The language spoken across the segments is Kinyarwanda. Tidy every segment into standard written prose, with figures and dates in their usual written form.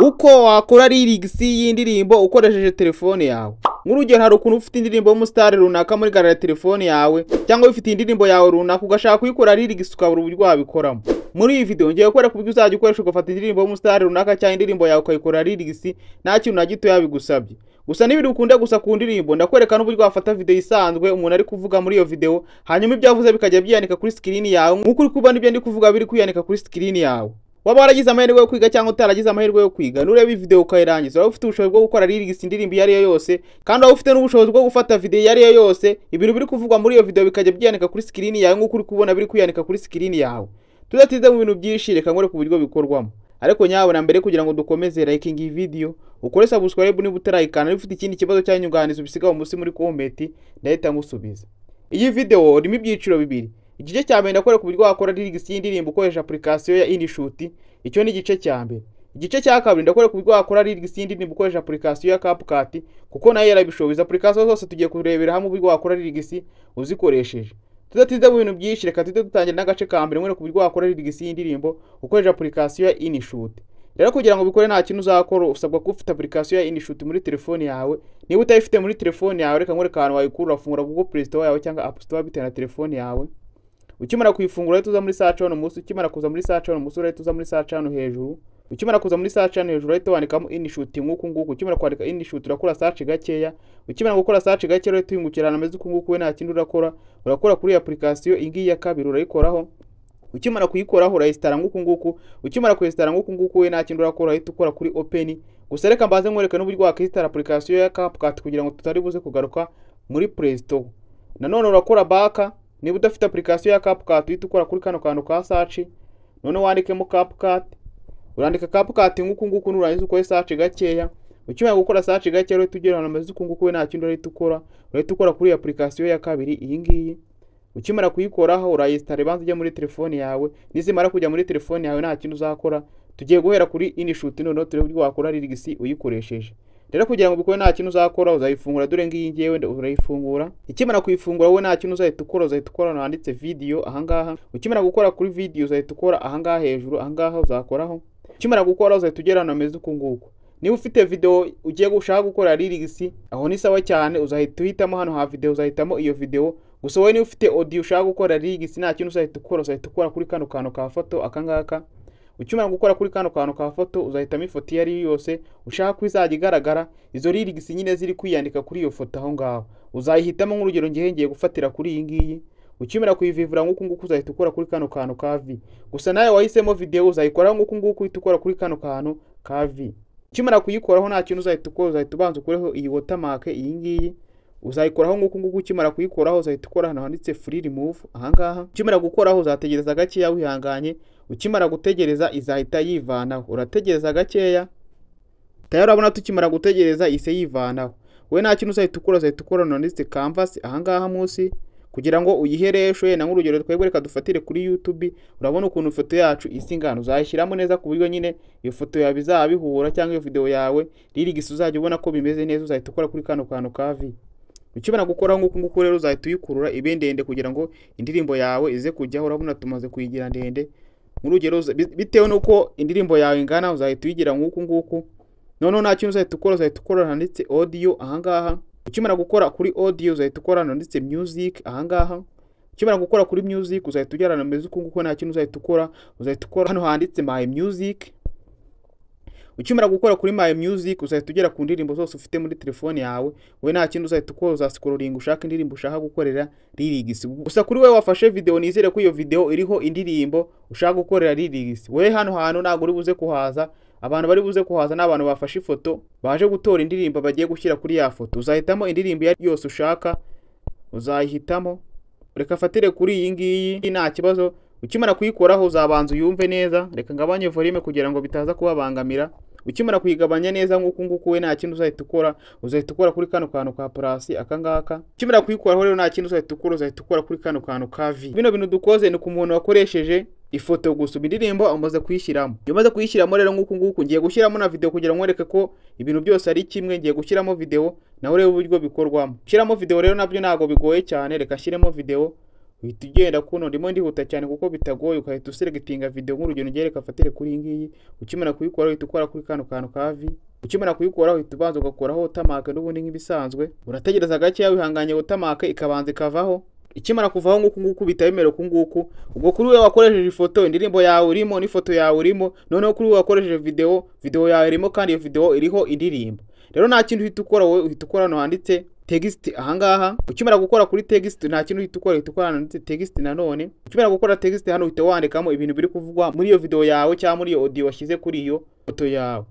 Uko wakora lyrics y'indirimbo ukoresheje telefone yawe. Nk'urugero, hari ukuntu ufite indirimbo y'umusitari runaka muri gallery ya telefone yawe, cyangwa ufite indirimbo yawe runaka ugashaka kuyikora lyrics ukabura uburyo wabikoramo. Muri iyi video ngiye gukora ku buryo uzajya ukoresha ugafata indirimbo y'umusitari runaka cyangwa indirimbo yawe ukayikora lyrics nta kintu na gito yabigusabye. Gusa n'ibiri ukunda gusa ku ndirimbo, ndakwereka n'uburyo wafata video isanzwe umuntu ari kuvuga muri iyo video, hanyuma ibyo avuze bikajya byiyandika kuri screen yawe nk'uko uri kubona ibyo ndi kuvuga biri kwiyandika kuri screen yawe. Waba waragize amahirwe yo kwiga cyangwa utaragize amahirwe yo kwiga, nureba iyi video ukayirangiza, waba ufite ubushobozi bwo gukora lyrics indirimbo iyo ari yo yose, kandi waba ufite n'ubushobozi bwo gufata video iyo ari yo yose, ibintu biri kuvugwa muri iyo video bikajya byiyandika kuri screen yawe nk'uko uri kubona biri kwiyandika kuri screen yawe. Tudatinze mu bintu byinshi, reka nkore ku buryo bikorwamo. Ariko nyabona mbere kugira ngo dukomeze, liking iyi video, ukore subscribe niba utarayikanda. Niba ufite ikindi kibazo cyangwa inyunganizi, ubisiga munsi muri comment, ndahita ngusubiza. Iyi video irimo ibyiciro bibiri. Igice cya mbere, ndakwereka uburyo wakora lyrics y'indirimbo ukoresha application ya InShot. Icyo ni igice cya mbere. Igice cya kabiri, ndakwereka uburyo wakora lyrics y'indirimbo ukoresha application ya CapCut, kuko nayo yarabishoboye. Application zose tugiye kurebera hamwe uburyo wakora lyrics uzikoresheje. Tudatinze mu bintu byinshi, reka tuhite dutangira n'agace ka mbere, nkwereka uburyo wakora lyrics y'indirimbo ukoresha application ya InShot. Rero kugira ngo ubikore, nta kintu uzakora, usabwa kuba ufite application ya InShot muri telefone yawe. Niba utayifite muri telefone yawe, reka nkwereke ahantu wayikura. Urafungura Google Play Store yawe cyangwa App Store bitewe na telefone yawe. Ukimara kuyifungura, uhita uza muri search hano munsi. Ukimara kuza muri search hano munsi, urahita uza muri search hano hejuru. Ukimara kuza muri search hano hejuru, urahita wandikamo InShot nk'uku nguku. Ukimara kwandika InShot, urakora search gakeya. Ukimara gukora search gakeya, urahita uhingukira ahantu hameze uku nguku. We nta kindi urakora, urakora kuri iyi application iyi ngiyi ya kabiri, urayikoraho. Ukimara kuyikoraho, urayinstalla nk'uku nguku. Ukimara kuyinstalla nk'uku nguku, we nta kindi urakora, urahita ukora kuri open. Gusa reka mbanze nkwereke n'uburyo wakinstalla application ya CapCut kugira ngo tutari buze kugaruka muri Play Store. Nanone urakora back. Niba udafite application ya CapCut, uhita ukora kuri kano kantu ka search, none wandikemo CapCut. Urandika CapCut nk'uku nguku, nurangiza ukore search gakeya. Ukimara gukora search gakeya, urahita ugera ahantu hameze uku nguku. We nta kindi urahita ukora, urahita ukora kuri application ya kabiri iyi ngiyi. Ukimara kuyikoraho, urayinstalla, ibanza ujya muri telefone yawe. Nizimara kujya muri telefone yawe, nta kintu uzakora, tugiye guhera kuri InShot, noneho turebe uburyo wakora lyrics uyikoresheje. Rero kugira ngo ubikore, nta kintu uzakora, uzayifungura. Dore ngiyi ngewe, urayifungura. Ikimara kuyifungura, wowe nta kintu uzahita ukora, uzahita ukora ahantu handitse video ahangaha. Ukimara gukora kuri video, uzahita ukora ahangaha hejuru, ahangaha uzakoraho. Ukimara gukora, uzahita ugera ahantu hameze uku nguku. Niba ufite video ugiye gushaka gukora lyrics, aho ni sawa cyane, uzahita uhitamo hano ha video, uzahitamo iyo video. Gusa wowe niba ufite audio ushaka gukora lyrics, nta kintu uzahita ukora, uzahita ukora kuri kano kantu ka foto akangaka. Ukimara gukora kuri kano kantu ka foto, uzahitamo ifoto iyo ari yo yose ushaka ko izajya igaragara izo lyrics nyine ziri kwiyandika kuri iyo foto aho ngaho, uzayihitamo. Nk'urugero, ngiye gufatira kuri iyi ngiyi. Ukimara kuyivivura nk'uku nguku, uzahita ukora kuri kano kantu ka V. Gusa nawe wahisemo video, uzayikoraho nk'uku nguku, uhita ukora kuri kano kantu ka V. Ukimara kuyikoraho, nta kintu uzahita ukora, uzahita ubanza ukureho iyi watermark iyi ngiyi. Uzayikoraho nk'uku nguku. Ukimara kuyikoraho, uzahita ukora ahantu handitse free remove ahangaha. Ukimara gukoraho, uzategereza gakeya wihanganye. Ukimara gutegereza, izahita yivanaho. Urategereza gakeya. Tayari urabona tukimara gutegereza ise yivanaho. We nta kintu uzahita ukora, uzahita ukora ahantu handitse canvas ahangaha munsi kugira ngo uyihereshe. Na nk'urugero twebwe reka dufatire kuri YouTube. Urabona ukuntu ifoto yacu isa ingana, uzayishyiramo neza ku buryo nyine iyo foto yawe bizaba bihura, cyangwa iyo video yawe lyrics uzajya ubona ko bimeze neza. Uzahita ukora kuri kano kantu ka V. Ukimara gukora nk'uku nguku rero, uzahita uyikurura ibe ndende kugira ngo indirimbo yawe ize kujyaho. Urabona tumaze kuyigira ndende. Nk'urugero, bitewe n'uko indirimbo yawe ingana, uzahita uyigira nk'uku nguku. Noneho nta kintu uzahita ukora, uzahita ukora handitse audio ahangaha. Ukimara gukora kuri audio, uzahita ukora handitse music ahangaha. Ukimara gukora kuri music, uzahita ugera ahantu hameze uku nguku. Nta kintu uzahita ukora, uzahita ukora hano handitse my music. Ukimara gukora kuri my music, uzahita ugera ku ndirimbo zose ufite muri telefone yawe. Wowe nta kindi uzahita ukora, uzascrollinga ushaka indirimbo ushaka gukorera lyrics. Gusa kuri wowe wafashe video, nizere ko iyo video iriho indirimbo ushaka gukorera lyrics. Wowe hano hantu ntabwo uri buze kuhaza. Abantu bari buze kuhaza ni abantu bafashe ifoto baje gutora indirimbo bagiye gushyira kuri ya foto. Uzahitamo indirimbo iyo ari yose ushaka, uzayihitamo. Reka fatire kuri iyi ngiyi, nta kibazo. Ukimara kuyikoraho, uzabanza uyumve neza. Reka ngabanye volume kugira ngo bitaza kubabangamira. Ukimara kuyigabanya neza nk'uku nguku, we nta kindi uzahita ukora, uzahita ukora kuri kano kantu ka plus aka ngaka. Ukimara kuyikoraho rero, nta kindi uzahita ukora, uzahita ukora kuri kano kantu ka V. Bino bintu dukoze ni ku muntu wakoresheje ifoto gusa, indirimbo amaze kuyishyiramo. Iyo umaze kuyishyiramo rero nk'uku nguku, ngiye gushyiramo na video kugira ngo nkwereke ko ibintu byose ari kimwe. Ngiye gushyiramo video nawe urebe uburyo bikorwamo. Gushyiramo video rero nabyo ntabwo bigoye cyane. Reka shyiremo video. Uhita ugenda kuno, ndimo ndihuta cyane kuko bitagoye, ugahita uselectinga video. Nk'urugero ngiye reka afatire kuri iyi ngiyi. Ukimara kuyikora uhita ukora kuri kano kantu ka V. Ukimara kuyikora uhita ubanza ugakoraho watermark n'ubundi nk'ibisanzwe. Urategereza gakeya wihanganye, watermark ikabanza ikavaho. Ikimara kuvaho nk'uku nguku bihita bimera uku nguku. Ubwo kuri wowe wakoresheje ifoto, indirimbo yawe urimo n'ifoto yawe urimo. Noneho kuri wowe wakoresheje video, video yawe irimo kandi iyo video iriho indirimbo. Rero nta kintu uhita ukora wowe, uhita ukora hano handitse text ahangaha. Ukimara gukora kuri text nta kintu uhita ukora, uhita ukora hano handitse text nanone. Ukimara gukora text hano uhita wandikamo ibintu biri kuvugwa muri iyo video yawe cyangwa muri iyo audio washyize kuri iyo foto yawe.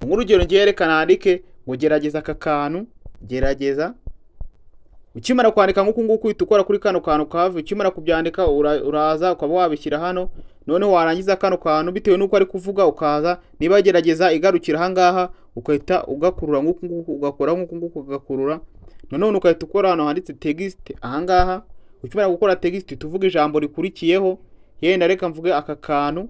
Nk'urugero ngiye reka nandike ngo gerageza aka kantu, gerageza. Ukimara kwandika nk'uku nguku uhita ukora kuri kano kantu ka V. Ukimara kubyandika uraza ukaba wabishyira hano. Noneho warangiza kano kantu bitewe n'uko ari kuvuga, ukaza niba gerageza igarukira ahangaha ugahita ugakurura nk'uku nguku, ugakora nk'uku nguku ugakurura. Nanone ugahita ukora hano handitse text ahangaha. Ukimara gukora text tuvuga ijambo rikurikiyeho, yenda reka mvuge aka kantu.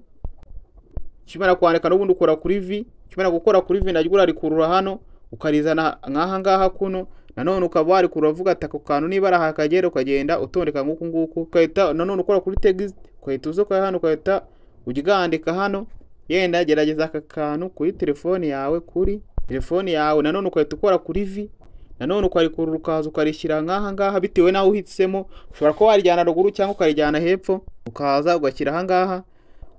Ukimara kwandika n'ubundi ukora kuri V. Ukimara gukora kuri V naryo urarikurura hano ukarizana nk'aha ngaha kuno. Nanone ukaba warikurura uvuga ati ako kantu niba ari aha kagera, ukagenda utondeka nk'uku nguku. Ugahita nanone ukora kuri text, ugahita uza hano ugahita uryandika hano, yenda gerageza aka kantu kuri telefone yawe, kuri telefone yawe. Nanone ugahita ukora kuri V, nanone ukarikurura ukaza ukarishyira nk'aha ngaha bitewe n'aho uhisemo. Ushobora kuba warijyana ruguru cyangwa ukarijyana hepfo, ukaza ugashyira aha ngaha.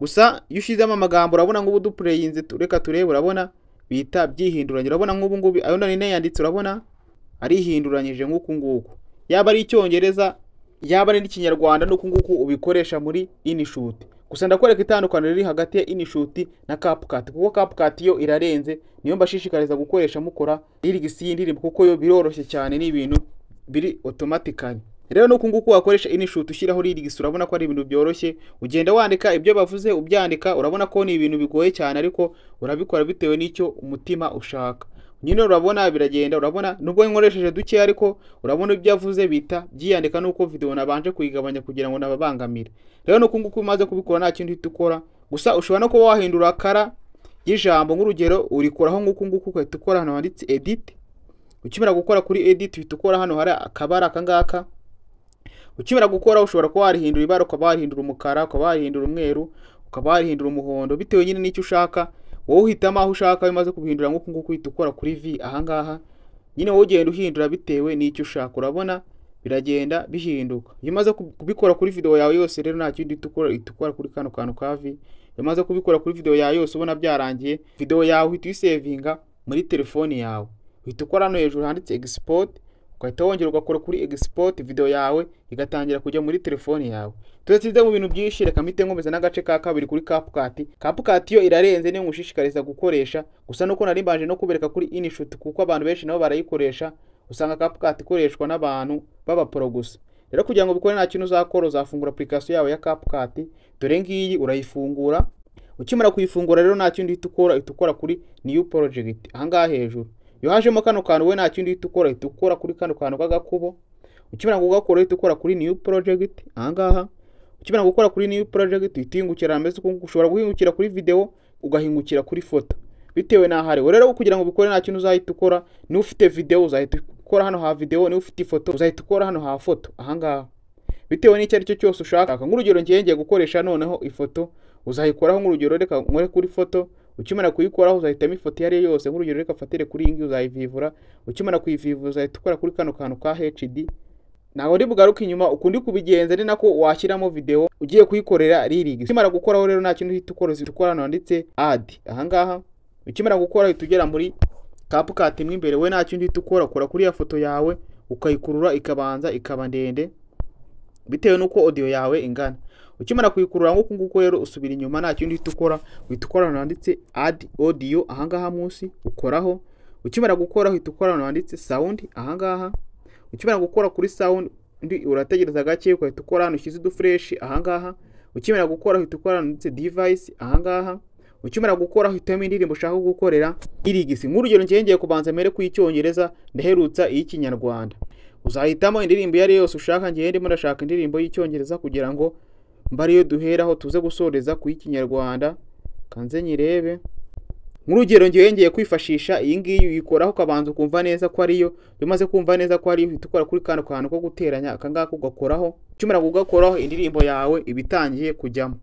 Gusa iyo ushyizemo amagambo urabona nk'ubu duplayinze, reka turebe, urabona bihita byihinduranya. Urabona nk'ubu ngubu ayo nari nayanditse, urabona arihinduranyije nk'uku nguku, yaba ari Icyongereza yaba ari n'Ikinyarwanda, n'uku nguku ubikoresha muri InShot. Gusa ndakwereka itandukaniro riri hagati ya InShot na CapCut, kuko CapCut yo irarenze, niyo mbashishikariza gukoresha mukora lyrics y'indirimbo, kuko yo biroroshye cyane, ni ibintu biri automatically. Rero nuku nguku wakoresha InShot ushyiraho lyrics, urabona ko ari ibintu byoroshye. Ugenda wandika ibyo bavuze ubyandika, urabona ko ni ibintu bigoye cyane, ariko urabikora bitewe n'icyo umutima ushaka nyine. Urabona biragenda, urabona nubwo nkoresheje duke ariko urabona ibyo avuze bita byiyandika, nuko video nabanje kuyigabanya kugira ngo nababangamire. Rero nuko nguko umaze kubikora nta kindi uhita ukora. Gusa ushobora no kuba wahindura color y'ijambo. Nk'urugero urikoraho nk'uku nguku ugahita ukora hano handitse edit. Ukimara gukora kuri edit uhita ukora hano hari akabara aka ngaka. Ukimara gukora ushobora kuba warihindura ibara, ukaba warihindura umukara, ukaba warihindura umweru, ukaba warihindura umuhondo, bitewe nyine n'icyo ushaka. Wowe uhitamo aho ushaka. Iyo umaze kubihindura nk'uku nguku uhita ukora kuri V ahangaha. Nyine wowe ugenda uhindura bitewe n'icyo ushaka, urabona biragenda bihinduka. Iyo umaze kubikora kuri video yawe yose rero nta kindi uhita ukora, uhita ukora kuri kano kantu ka V. Iyo umaze kubikora kuri video yawe yose ubona byarangiye, video yawe uhita uyisavinga muri telefoni yawe. Uhita ukora hano hejuru handitse export, ugahita wongera ugakora kuri export, video yawe igatangira kujya muri telefoni yawe. Tudatsinze mu bintu byinshi, reka mpite nkomeza n'agace ka kabiri kuri CapCut. CapCut yo irarenze, niyo ngushishikariza gukoresha. Gusa nuko nari mbanje no kubereka kuri InShot, kuko abantu benshi nabo barayikoresha. Usanga CapCut ikoreshwa n'abantu b'abapro gusa. Rero kugira ngo bikore nta kintu uzakora, uzafungura application yawe ya CapCut. Dore ngiyi, urayifungura. Ukimara kuyifungura rero nta kindi uhita ukora, uhita ukora kuri new project ahangaha hejuru. Iyo hajemo kano kantu we nta kindi uhita ukora, uhita ukora kuri kano kantu k'agakubo. Ukimara kugakora uhita ukora kuri new project ahangaha. Ukimara gukora kuri new project uhita uhingukira mbese uko ushobora guhingukira kuri video, ugahingukira kuri foto, bitewe n'aho ari. Rero kugira ngo ubikore nta kintu uzahita ukora, niba ufite video uzahita ukora hano ha video, niba ufite ifoto uzahita ukora hano ha foto ahangaha, bitewe n'icyo ari cyo cyose ushaka. Nk'urugero ngiye ngiye gukoresha noneho ifoto, uzayikoraho. Nk'urugero reka nkore kuri foto. Ukimara kuyikoraho uzahitamo ifoto iyo ari yo yose. Nk'urugero reka fatire kuri iyi ngiyi, uzayivivura. Ukimara kuyivivura uzahita ukora kuri kano kantu ka HD. Ntabwo ndi bugaruke inyuma, ukundi kubigenza ni nako washyiramo video ugiye kuyikorera lyrics. Ukimara gukoraho rero nta kintu uhita ukora, uhita ukora hano handitse add ahangaha. Ukimara gukora uhita ugera muri CapCut mo imbere. We nta kindi uhita ukora, ukora kuri ya foto yawe ukayikurura ikabanza ikaba ndende bitewe n'uko audio yawe ingana. Ukimara kuyikurura nk'uku nguku rero usubira inyuma, nta kindi uhita ukora, uhita ukora ahantu handitse add audio ahangaha munsi, ukoraho. Ukimara gukora uhita ukora ahantu handitse sound ahangaha. Ukimara gukora kuri sound urategereza gake, ugahita ukora hano ushyize uduflèche ahangaha. Ukimara gukora uhita ukora ahantu handitse device ahangaha. Ukimara gukora uhitamo indirimbo ushaka gukorera lyrics. Nk'urugero ngiye ngiye kubanza mbere ku Icyongereza, ndaherutsa iy'Ikinyarwanda. Uzahitamo indirimbo iyo ari yo yose ushaka. Ngiye ndimo ndashaka indirimbo y'Icyongereza kugira ngo mbe ariyo duheraho, tuze gusoreza ku y'Ikinyarwanda. Kanze nyirebe. Nk'urugero ngiye ngiye kwifashisha iyi ngiyi. Uyikoraho ukabanza ukumva neza ko ariyo. Iyo umaze kumva neza ko ariyo, uhita ukora kuri kano kantu ko guteranya aka ngaka, ugakoraho. Ukimara kugakoraho, indirimbo yawe iba itangiye kujyamo.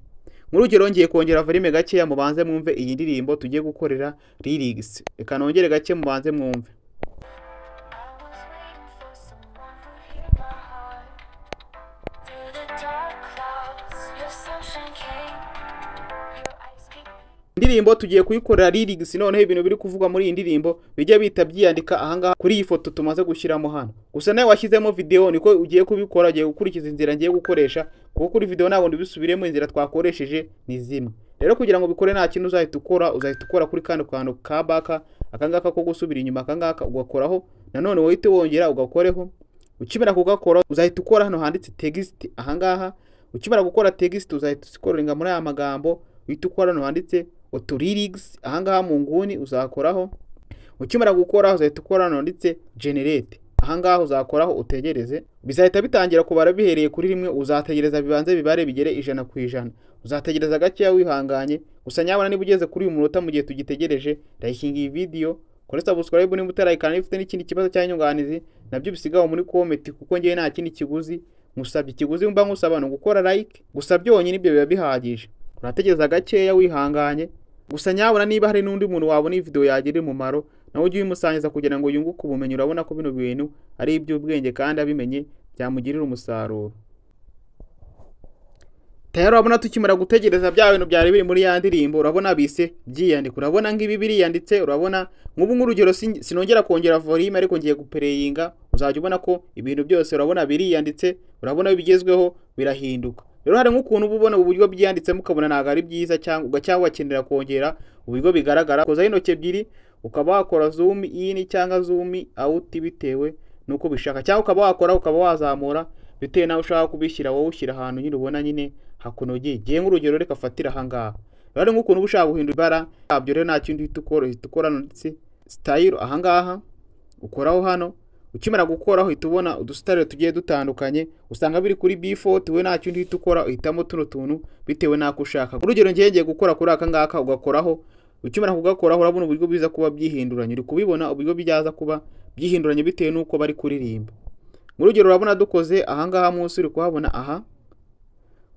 Nk'urugero ngiye kongera volume gakeya, mubanze mwumve iyi ndirimbo tugiye gukorera lyrics. Reka nongere gake mubanze mwumve. I was waiting for someone who'd hear my heart. Through the dark clouds, your sunshine came. Your eyes peeked. Indirimbo tugiye kuyikorera lyrics. Noneho ibintu biri kuvugwa muri iyi ndirimbo bijya bihita byiyandika ahangaha kuri iyi foto tumaze gushyiramo hano. Gusa nawe washyizemo video niko ugiye kubikora, ugiye gukurikiza inzira ngiye gukoresha, kuko kuri video ntabwo ndibisubiremo, inzira twakoresheje ni zimwe. Rero kugira ngo ubikore nta kintu uzahita ukora, uzahita ukora kuri kano kantu ka back, akangaka ko gusubira inyuma, akangaka ugakoraho. Nanone wohite wongera ugakoreho. Ukimara kugakora, uzahita ukora hano handitse text ahangaha. Ukimara gukora text, uzahita uscrollinga muri aya magambo, uhita ukora hano handitse auto lyrics ahangaha mu nguni, uzakoraho. Ukimara gukora, uzahita ukora hano handitse generate ahangaha, uzakoraho utegereze. Bizahita bitangira kubara bihereye kuri 1. Uzategereza bibanze bibare bigere 100%. Uzategereza gakeya wihanganye. Gusa nyabona niba ugeze kuri uyu munota, mu gihe tugitegereje, likinga iyi video, kore subscribe niba utarayikanda. Niba ufite n'ikindi kibazo cyangwa inyunganizi, nabyo bisigaho muri comment, kuko ngewe nta kindi kiguzi musabye. Ikiguzi mba nkusaba ni ugukora like gusa byonyine, ibyo biba bihagije. Urategereza gakeya wihanganye. Gusa nyabona niba hari n'undi muntu wabona iyi video yagirira umumaro, nawe ujye uyimusangiza kugira ngo yunguke ubumenyi. Urabona ko bino bintu ari iby'ubwenge, kandi abimenye byamugirira umusaruro. Tayari urabona tukimara gutegereza, bya bintu byari biri muri ya ndirimbo urabona bise byiyandika. Urabona nk'ibi biriyanditse. Urabona nk'ubu, nk'urugero, sinongera kongera volume, ariko ngiye guplayinga, uzajya ubona ko ibintu byose urabona biriyanditse. Urabona bigezweho, birahinduka. Rero hari nk'ukuntu uba ubona uburyo byiyanditsemo ukabona ntabwo ari byiza, cyangwa ugakenera kongera uburyo bigaragara. Kozaho intoki ebyiri, ukaba wakora zoom in cyangwa zoom out bitewe n'uko ubishaka, cyangwa ukaba wakora ukaba wazamura bitewe n'aho ushaka kubishyira. Wowe ushyira ahantu nyine ubona nyine hakunogeye. Ngiye nk'urugero reka fatira aha ngaha. Rero hari nk'ukuntu uba ushaka guhindura ibara yabyo. Rero nta kindi uhita ukora, uhita ukora ndetse style aha ngaha, ukoraho hano. Ukimara gukoraho, uhita ubona udustyle tugiye dutandukanye, usanga biri kuri default. We nta kindi uhita ukora, uhitamo tuno tuntu bitewe n'ako ushaka. Urugero ngiye ngiye gukora kuri aka ngaka, ugakoraho. Ukimara kugakoraho, urabona uburyo biza kuba byihinduranya. Uri kubibona uburyo byaza kuba byihinduranya bitewe n'uko bari kuririmba. Urugero urabona dukoze aha ngaha munsi, uri kuhabona aha,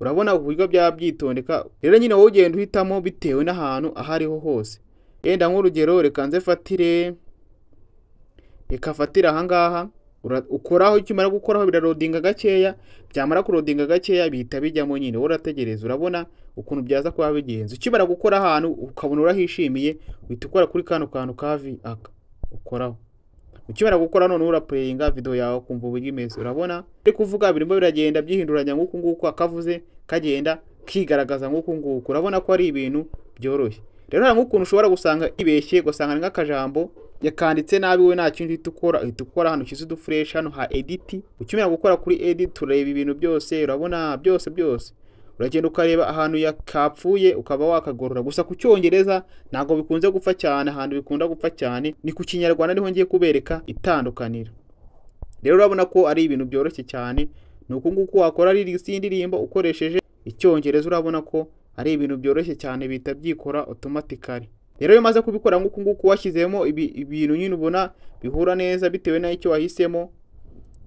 urabona uburyo byaba byitondeka. Rero nyine wowe ugenda uhitamo bitewe n'ahantu aho ariho hose. Yenda nk'urugero reka nze fatire, reka fatire aha ngaha. Ukoraho. Ukimara gukoraho, biraloadinga gakeya. Byamara kuloadinga gakeya, bihita bijyamo nyine. Wowe urategereza, urabona ukuntu byaza kuba bigenze. Ukimara gukora ahantu ukabona urahishimiye, uhita ukora kuri kano kantu ka V aka, ukoraho. Ukimara gukora, noneho uraplayinga video yawe ukumva uburyo imeze. Urabona ari kuvuga, birimo biragenda byihinduranya nk'uku nguku, akavuze kagenda kigaragaza nk'uku nguku. Urabona ko ari ibintu byoroshye. Rero hari nk'ukuntu ushobora gusanga ibeshye, ugasanga ni nk'akajambo yakanditse nabi. We nta kindi uhita ukora, uhita ukora hano ushyize uduflèche hano ha edit. Ukimara gukora kuri edit, tureba ibintu byose. Urabona byose byose, uragenda ukareba ahantu yakapfuye ukaba wakagorora. Gusa ku Cyongereza ntabwo bikunze gupfa cyane, ahantu bikunda gupfa cyane ni ku Kinyarwanda, niho ngiye kubereka itandukaniro. Rero urabona ko ari ibintu byoroshye cyane. Ni uku nguku wakora lyrics y'indirimbo ukoresheje Icyongereza. Urabona ko ari ibintu byoroshye cyane, bihita byikora automatically. Rero iyo umaze kubikora nk'uku nguku, washyizemo ibintu nyine ubona bihura neza bitewe n'icyo wahisemo,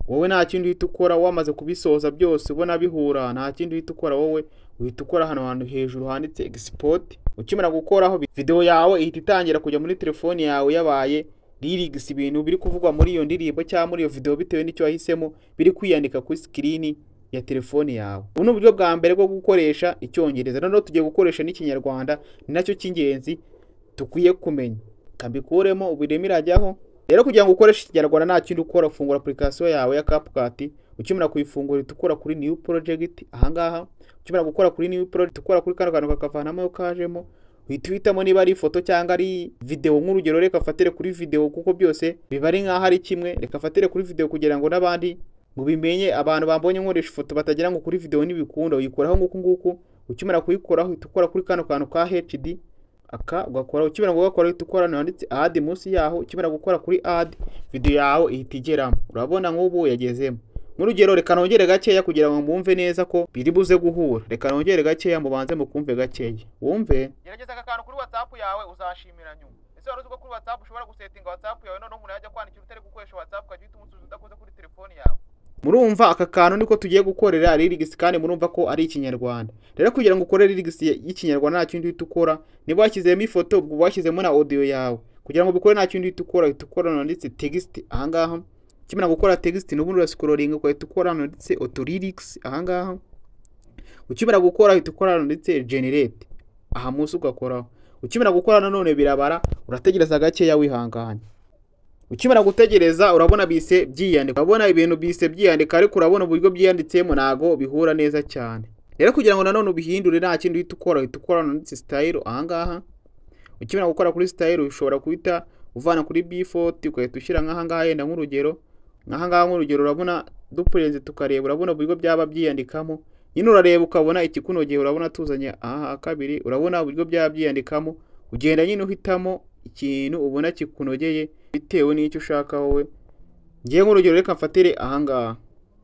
wowe nta kindi uhita ukora. Wamaze kubisoza byose, ubona bihura, nta kindi uhita ukora. Wowe uhita ukora hano hantu hejuru handitse export. Ukimara gukoraho, video yawe ihita itangira kujya muri telefone yawe yabaye lyrics. Ibintu biri kuvugwa muri iyo ndirimbo cyangwa muri iyo video, bitewe n'icyo wahisemo, biri kwiyandika kuri screen ya telefone yawe. Ubu ni uburyo bwa mbere bwo gukoresha Icyongereza. Noneho tugiye gukoresha n'Ikinyarwanda, ni nacyo cy'ingenzi dukwiye kumenya. Kambikuremo, ubu irimo irajyaho. Rero kugira ngo ukoreshe Ikinyarwanda, nta kindi ukora, ufungura application yawe ya CapCut. Ukimara kuyifungura, uhita ukora kuri new project ahangaha. Ukimara gukora kuri new project, ukora kuri kano kantu kakavanamo kajemo, uhita uhitamo niba ari ifoto cyangwa ari video. Nk'urugero reka fatire kuri video, kuko byose biba ari nk'aho ari kimwe. Reka fatire kuri video kugira ngo n'abandi mubimenye. Abantu bambonye nkoresha ifoto batagira ngo kuri video ntibikunda. Uyikoraho nguku nguku. Ukimara kuyikoraho, uhita ukora kuri kano kantu ka HD aka, ugakora. Ukimara kugakora, uhita ukora hano handitse add munsi yaho. Ukimara gukora kuri add, video yawe ihita igeramo. Urabona nk'ubu yagezemo. Nk'urugero, reka nongere gakeya kugira ngo mwumve neza ko biri buze guhura. Reka nongere gakeya, mubanze mukumve gakeya, wumve. Gerageza aka kantu kuri WhatsApp yawe, uzashimira nyuma. Ese wari uzi ko kuri WhatsApp ushobora gusetinga WhatsApp yawe, noneho umuntu yajya kwandikira utari gukoresha WhatsApp, ukajya uhita umusubiza udakoze kuri telefone yawe? Murumva, aka kantu niko tugiye gukorera lyrics, kandi murumva ko ari Ikinyarwanda. Rero kugira ngo ukore lyrics y'Ikinyarwanda, nta kindi uhita ukora. Niba washyizemo ifoto, ubwo washyizemo na audio yawe. Kugira ngo ubikore, nta kindi uhita ukora, uhita ukora handitse text ahangaha. Ukimara gukora text, n'ubundi urascrollinga, ugahita ukora handitse auto lyrics ahangaha. Ukimara gukora, uhita ukora handitse generate aha munsi, ugakoraho. Ukimara gukora, nanone birabara, urategereza gakeya wihanganye. Ukimara gutegereza, urabona bise byiyandika, urabona ibintu bise byiyandika, ariko urabona uburyo byiyanditsemo ntago bihura neza cyane. Rero kugira ngo nanone ubihindure, nta kindi uhita ukora, uhita ukora handitse style ahangaha. Ukimara gukora kuri style, ushobora guhita uvana kuri default, ugahita ushyira nk'ahangaha yenda, nk'urugero nk'ahangaha. Nk'urugero, urabona dupurenze tukareba, urabona uburyo byaba byiyandikamo nyine, urareba ukabona ikikunogeye. Urabona tuzanye aha kabiri, urabona uburyo byaba byiyandikamo. Ugenda nyine uhitamo ikintu ubona kikunogeye bitewe n'icyo ushaka wowe. Ngiye nk'urugero, reka mfatire ahangaha.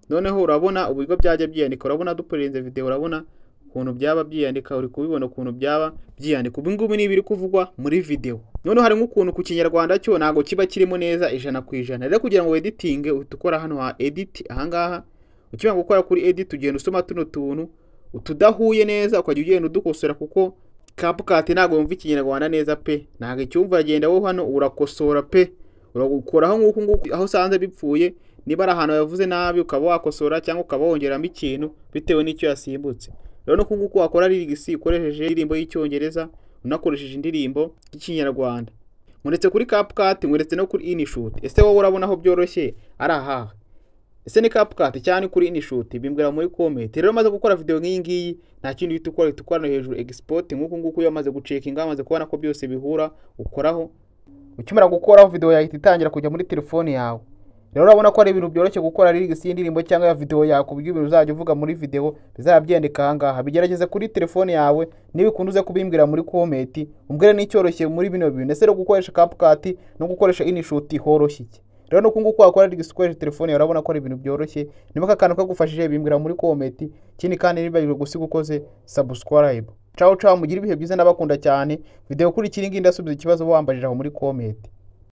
Noneho urabona uburyo byajya byiyandika. Urabona dupurenze video, urabona ukuntu byaba byiyandika. Uri kubibona ukuntu byaba byiyandika? Ubu ngubu ni ibiri kuvugwa muri video. Noneho hari nk'ukuntu ku Kinyarwanda cyo ntabwo kiba kirimo neza 100%. Rero kugira ngo weditinge, uhita ukora hano ha edit ahangaha. Ukimara gukora kuri edit, ugenda usoma tuno tuntu utudahuye neza, ukajya ugenda udukosora, kuko CapCut ntabwo yumva Ikinyarwanda neza pe, ntabwo icyumva. Uragenda wowe hano urakosora pe, urakoraho nk'uku nguku aho usanze bipfuye. Niba ari ahantu yavuze nabi, ukaba wakosora cyangwa ukaba wongeramo ikintu bitewe n'icyo yasimbutse. Rero nuku nguku wakora lyrics ukoresheje indirimbo y'Icyongereza, unakoresheje indirimbo y'Ikinyarwanda. Nkuretse kuri CapCut, nkuretse no kuri InShot. Ese wowe urabona aho byoroshye ari ahahe? Ese ni CapCut cyangwa kuri InShot? Bimbwira muri comment. Rero maze gukora video nk'iyi ngiyi, nta kindi uhita ukora, uhita ukora hejuru export nk'uku nguku. Iyo wamaze gucekinga, wamaze kubona ko byose bihura, ukoraho. Ukimara gukoraho, video yahita itangira kujya muri telefone yawe. Rero urabona ko ari ibintu byoroshye gukora lyrics y'indirimbo cyangwa ya video yawe, ku buryo ibintu uzajya uvuga muri video bizaba byandika ahangaha. Bigerageze kuri telefone yawe, niba ukunda uze kubimbwira muri comment, umbwire n'icyoroshye muri bino bintu. Ese rero gukoresha CapCut no gukoresha InShot horoshye iki? Rero nuko nguko wakora lyrics ukoresha telefone yawe. Urabona ko ari ibintu byoroshye. Niba aka kantu kagufashije, bimbwira muri comment. Ikindi kandi, ntibibagirwe gusiga ukoze subscribe. Ciao ciao, mugire ibihe byiza, ndabakunda cyane. Video kuri iki ngiyi ndasubiza ikibazo wambajije aho muri comment.